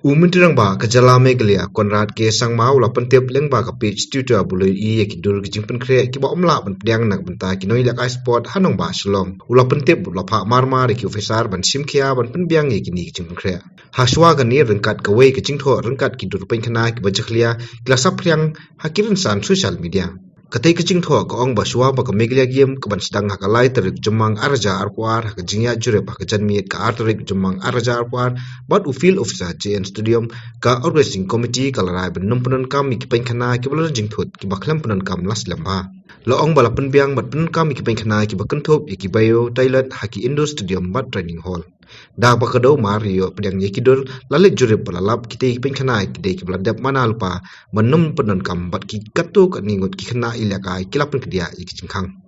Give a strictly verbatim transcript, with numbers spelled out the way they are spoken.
U Myntri Rangbah ka jylla Meghalaya, Conrad K Sangma, u la pyntip lyngba ka page Twitter ba u la ïohi ïa ki dur ki jingpynkhreh kiba ym lah ban pdiang na ka bynta ki nongïalehkai sport ha nongbah Shillong. U la pyntip, u la phah marmar ïa ki officer ban shim khia ban pynbiang ïa kine ki jingpynkhreh. Ha shuwa kane, ryngkat kawei ka jingthoh ryngkat ki dur pynkhana kiba jakhlia, ki la saphriang ha ki rynsan social media. Katei ka jingthoh ka ong ba shuwa ba ka Meghalaya Game ka ban sdang ha ka lai tarik Jymmang ar hajar arphew ar, ha ka jingïaid jurip ha ka janmiet ka ar tarik Jymmang ar hajar arphew ar bad u Field Officer J N Stadium, ka Organizing Committee ka la rai ban nym pyndonkam ïa ki pynkhana kiba la don jingthut kiba khlem pyndonkam la slem bha. La ong ba la pynbiang bad pyndonkam ïa ki pynkhana kiba kynthup ïa ki bio toilet ha ki indoor stadium bad training hall. Da ba ka dei mar ïoh pdiang ïa ki dur, la leit jurip ba la lap kitei ki pynkhana ki dei kiba la dep mana lypa ban nym pyndonkam bad ki katto katne ngut ki khynnah ïalehkai ki la pynkdiah ïa ki jingkhang.